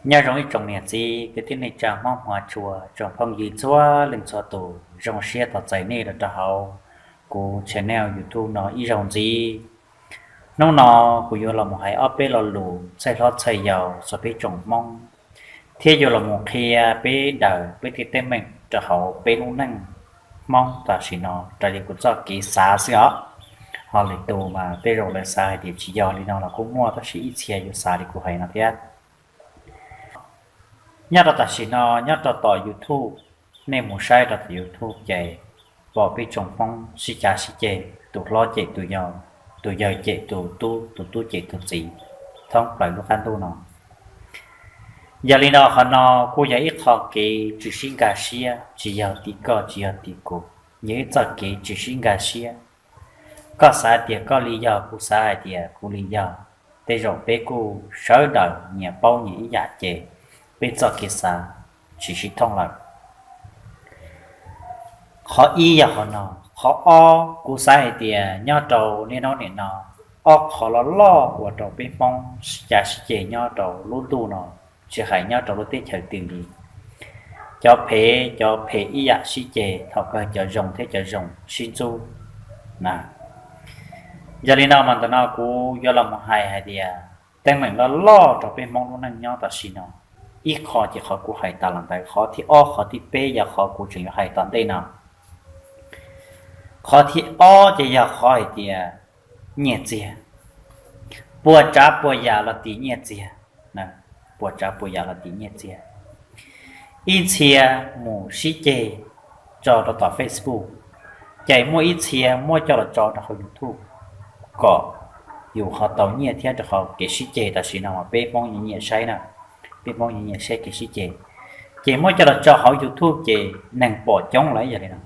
Nyob zoo ib tsoom niam txiv kwv tij neej tsa Hmoob hmov tshua, tsoom phooj ywg txhua leej txhua tus, zoo siab tos txais nej los rau hauv kuv channel YouTube no ib zaug ntxiv. Hnub no kuv yuav los mus hais ob peb lo lus txhawj hlob txhawj yau txog peb tsoom Hmoob, thiab yuav los mus qhia peb daws peb tej teeb meem rau hauv peb lub neej Hmoob tam sim no raws li kuv txoj kev xav xwb os. Ho lwm tus mas tej zaum lawv xav hais tias tsis yog li no los kuj muaj, tab sis ib txhia yuav xav li kuv hais no thiab. Nyob rau tam sim no nyob rau tom YouTube, nej mus saib rau tom YouTube ces pom peb tsoom Hmoob sib cav sib ceg, tus hlob cem tus yau, tus yau cem tus tub, tus tub cem tus txiv thoob plaws lub qab ntuj no. Yog li no qhov no kuj yog ib qho kev tsis sib nkag siab, tsis yog tim koj tsis yog tim kuv, yog ib txoj kev tsis sib nkag siab. Koj xav tias koj li yog, kuv xav hais tias kuv li yog, tej zaum peb kuj sawv daws nyias paub nyias ib yam ces peb txoj kev xav tsis sib thooj lawm. Qhov ib yog qhov no. Qhov ob, kuv xav hais tias nyob rau niaj hnub nim no, ob qhov loj loj uas rau peb Hmoob sib cav sib ceg nyob rau lub ntuj no, tsis hais nyob rau lub teb chaws twg li, cov phem cov phem ib yam sib ceg thaum kawg cov zoo thiab cov zoo sib ntxub na. Yog li no mas ntawm no kuv yuav los mus hais hais tias teeb meem loj loj rau peb Hmoob lub neej nyob tam sim no, ib qho ces qhov kuv hais tas los ntawd, qhov thib ob qhov thib peb yog qhov kuv tseem yuav hais tom ntej no. Qhov thib ob ces yog qhov hais tias nyiaj txiag, puas tsav puas yam los tim nyiaj txiag, puas tsav puas yam los tim nyiaj txiag. Ib txhia mus sib ceg tso rau tom Facebook, ces muaj ib txhia muab coj los tso rau hauv YouTube kom yus ho tau nyiaj thiab rau qhov kev sib ceg tam sim no mas peb Hmoob nyiam saib na, peb Hmoob nyiam saib kev sib ceg, ces muab coj los tso hauv YouTube ces neeg pom coob lawm yog li no.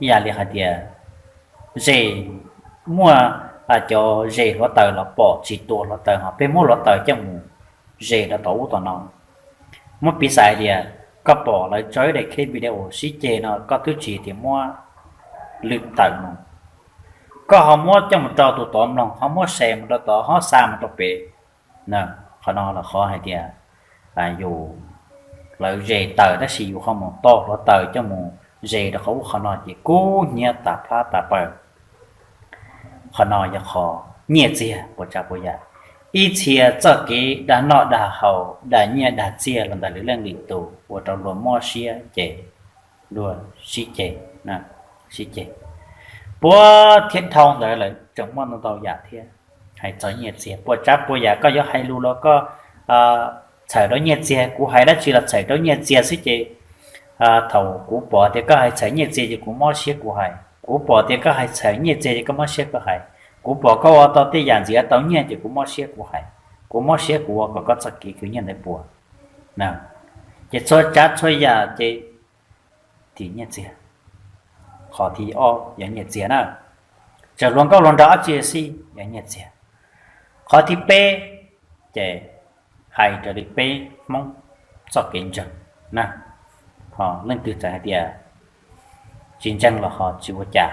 Ib yam li hais tias ze, muaj cov ze hluav taws los pom tsis tua hluav taws ho peb muab hluav taws coj mus ze rau tom ub tom no. Muab piv xav hais tias koj pom lawv tso ib daim clip video sib ceg no koj twb tsis tias muab lwm tawm no, koj ho muab coj mus rau tus tod mloog, ho muab share mus rau tod, ho xa mus rau pem. Qhov no los qhov hais tias yus, lawv ze taws tab sis yus ho mus to hluav taws coj mus ze rau qhov ub qhov no ces kub hnyiab tas plab tas paws. Qhov no yog qhov nyiaj txiag puas tsav puas yam. Ib txhia txoj kev dag noj dag haus dag nyiaj dag txiag los ntawm lwm leej lwm tus ua rau luag mob siab ces luag sib ceg, sib ceg. Puag thiab dhau ntawd lawm tseem muaj ntau ntau yam thiab. Hais txog nyiaj txiag puas tsav puas yam, koj yuav hais lus los koj txhawm rau nyiaj txiag, kuv hais dab tsi los txhawm rau nyiaj txiag xwb ces thaum kuv pom tias koj hais txhawm nyiaj txiag ces kuv mob siab kuv hais, kuv pom tias koj hais txhawm nyiaj txiag ces koj mob siab koj hais, kuv pom koj ua tau tej yam ntxiv tau nyiaj ces kuv mob siab kuv hais, kuv mob siab kuv ua kom koj txoj kev khwv nyiaj ntawd puas. Ces txhua tsav txhua yam ces tim nyiaj txiag. Qhov thib ob yog nyiaj txiag na, txawm hluas nkauj hluas nraug dab tsi xij yog nyiaj txiag. Qhov thib peb ces hais raws li peb Hmoob txoj kev ntseeg na. Ho leej twg txawm hais tias tsis ntseeg los ho tsis ua cas.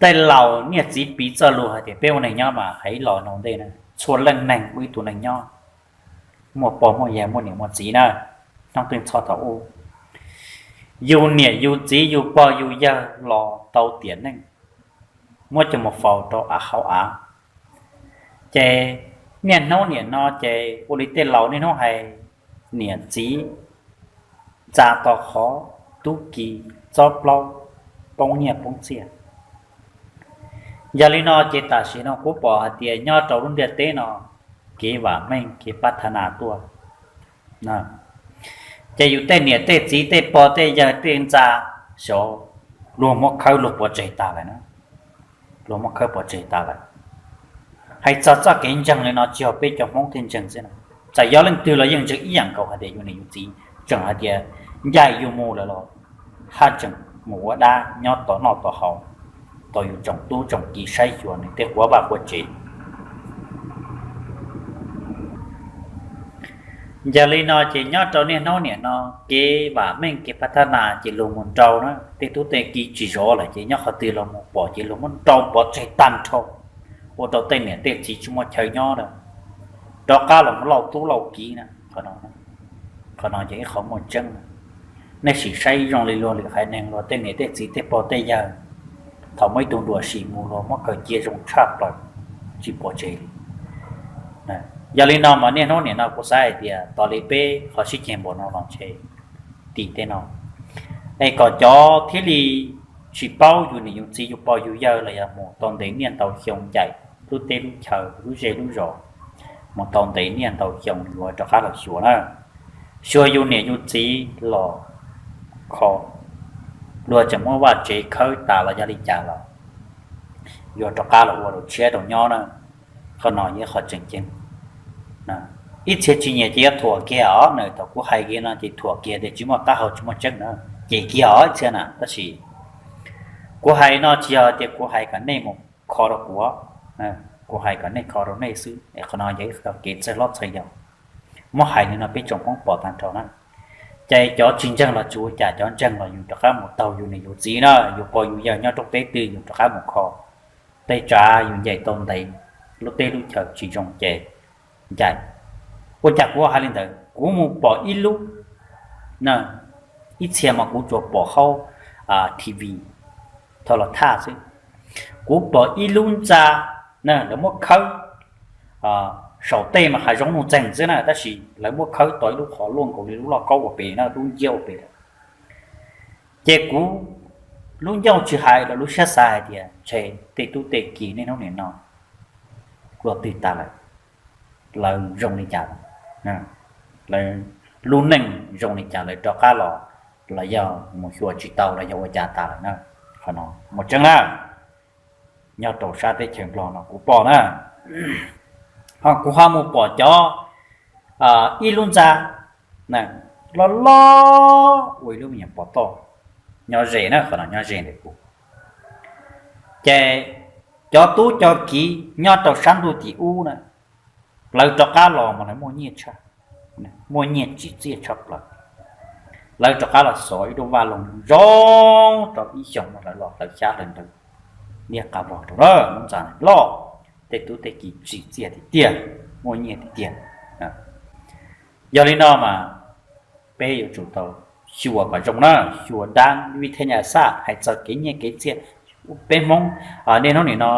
Tej laus niaj txiv piv txoj lus hais tias peb ua neeg nyob mas hais ib los ua ntej na, txhua leej neeg ua ib tug neeg nyob, muaj pog muaj yawg muaj niam muaj txiv na, hnub twg txhob thaum ub. Yus niam yus txiv yus pog yus yawg los tau tiam neej, muab coj mus faus rau av hauv av. Ces niaj hnub nim no ces ua li tej laus niaj hnub hais, niam txiv ntxa to qhov, tub ki txob plaub, poob nyiaj poob txiaj. Yog li no ces tam sim no kuv pom hais tias nyob rau lub ntiaj teb no kev vam meej kev pab tha nas tuaj, ces yus tej niam tej txiv tej pog tej yawg tej ntxa xyov luag muab khawb luag pov tseg tas lawm na. Luag muab khawb pov tseg tas lawm. Hais txog txoj kev ntseeg li no tsis yog peb cov Hmoob thiaj ntseeg xwb na, txawm yog leej twg los yeej ntseeg ib yam nkaus hais tias yus niam yus txiv tseem hais tias ncaim yus mus lawm los haj tseem mus ua dab nyob tom noj tom haus, tau yus tsoom tub tsoom ki saib xyuas nws tej quav vaj quav tsev. Yog li no ces nyob rau niaj hnub nim no kev vam meej kev pab thab nas ces luag mus nrau na, tej tub tej ki tsis zov lawm ces nyob qhov twg los mus pom ces luag muab nrau pov tseg tag nrho, ua rau tej niam tej txiv tsis muaj chaw nyob lawm. rov qab los muaj lauj tub lauj kiv na. Qhov no yog ib qhov muaj tseeb. Nej sim saib zoo li luag lwm haiv neeg, luag tej niam tej txiv tej pog tej yawg, thaum muaj ib tug duam sim mus luag muab kaw cia zoo tshaj plaws, tsis pov tseg li. Yog li no mas niaj hnub nim no kuv xav hais tias tos li peb qhov sib ceg npaum no los ntshe tim tej no, es kom cov thiaj li tsis paub yus niam yus txiv yus pog yus yawg los yog mus tau ntev niaj ntau xyoo ncaim lub teb lub chaw lub zej lub zos, mus tau ntev niaj ntau xyoo yuav rov qab los xyuas na. Xyuas yus niam yus txiv los kho, luag tseem muab vaj tsev khawb tas los yog li cas los yuav rov qab los ua lus tshiab rau nyob na. Qhov no yog qhov tseem ceeb. Ib txhia tsis nyiam ces yuav thuam kiag os na, thaum kuv hais kiag no ces thuam kiag tias tsis muaj qab hau tsis muaj tseeb na, cem kiag os ib txhia na. Tab sis kuv hais no tsis yog tias kuv hais kom nej mus kho rau kuv, kuv hais kom nej kho rau nej xwb. Qhov no yog ib qho kev txhawj hlob txhawj yau, muab hais li no peb tsoom Hmoob pom tag nrho na. Ces cov tsis ntseeg los tsis ua cas, cov ntseeg los yus rov qab mus taug yus niam yus txiv na, yus pog yus yawg nyob rau teb twg yus rov qab mus kho. Tej tsav yus ncaim tau ntev, lub teb lub chaw tsis zoo ces ncaim. Ua cas kuv hais li ntawd? Kuv mus pom ib lub, ib txhia mas kuv tsuas pom hauv T V, tho los thaj xwb. Kuv pom ib lub ntxa, lawv muab khawb, saum tej mas hav zoov nuj txeeg xwb na, tab sis lawv muab khawb tau ib lub qhov luaj nkaus li lub lauj kaub ua pem na, lub nciab ua pem. Ces kuv lub ncauj tsis hais los lub siab xav hais tias ntshe tej tub tej ki niaj hnub nim no luag twg tas lawm, lawv zoo li cas, lawv lub neej zoo li cas, lawv rov qab los, los yog mus xyuas tsis tau los yog ua cas tas lawm na. Qhov no muaj tseeb na, nyob rau sab teb chaws Nplog no kuv pom na. Ho kuv ho mus pom cov, ib lub ntxa loj loj ua ib lub me nyuam pov toj nyob ze na, qhov no nyob ze ntawm kuv. Ces cov tub cov kiv nyob rau sab ntuj tim ub na, lawv rov qab los mas lawv muaj nyiaj tshaj, muaj nyiaj tsim txiaj tshaj plaws. Lawv rov qab los xov ib lub vaj loog zoo rau ib xyoos no lawv los hlawv xyab hlawv ntawv, niaj qab vog rau lub ntxa loj, tej tub tej ki tsim txiaj tiag tiag, muaj nyiaj tiag tiag. Yog li no mas peb yuav tsum tau xyuas kom zoo na, xyuas dab vib theb nyaj xaj hais txog kev nyiaj kev txiaj. Peb Hmoob niaj hnub nim no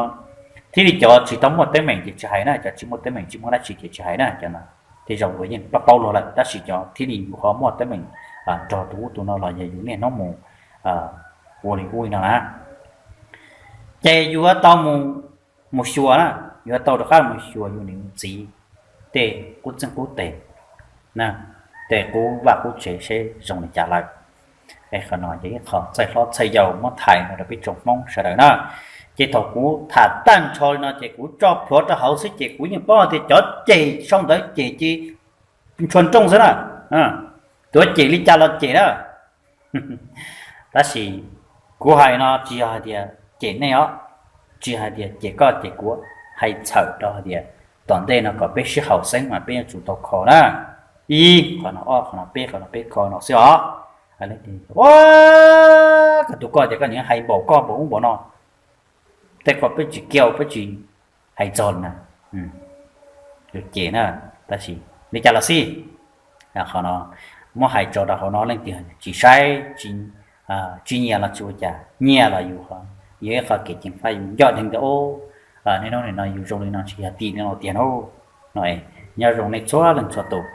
thiaj li cov tsis tau muaj teeb meem ces tsis hais na, cov tsis muaj teeb meem tsis muaj dab tsi ces tsis hais na, cov no tej zaum luag yeej paub paub luag lawm, tab sis cov thiaj li yus ho muaj teeb meem nrog tus ub tus no los yog yus niaj hnub mus ua li ub li no na, ces yus yuav tau mus, mus xyuas na, yuav tau rov qab mus xyuas yus niam yus txiv tej qub txeeb qub tes, tej qub vaj qub tsev seb zoo li cas lawm. Es qhov no yog ib qho txhawj hlob txhawj yau muab tham no rau peb tsoom Hmoob sawv daws na. Ces thaum kuv tham tag nrho li no ces kuv tso plhuav rau hauv xwb ces kuv yeej paub tias cov cem sau ntawv cem ces ntshua nrooj xwb na, tuav cem li cas los cem na. Tab sis kuv hais no tsis yog hais tias cem nej os, tsis hais tias cem koj cem kuv, hais txhawm rau hais tias tom ntej no kom peb sib haum xeeb mas peb yuav tsum tau kho na. Ib qhov no, ob qhov no, peb qhov no, peb kho no xwb os. Ua, koj tus koj ces koj nyiam hais npaum koj npaum ub npaum no, tej ko peb tsis kiag peb tsis hais txog na, yuav cem na. Tab sis li cas los xij, qhov no muab hais tso rau hauv no leej twg tsis saib, tsis nyiam los tsis ua cas, nyiam los yus yog ib qho kev ceev faj yus ncoj dheev tias niaj hnub nim no yus zoo li no tsis yog tim li no tiag no. No nyob zoo nej txhua leej txhua tus.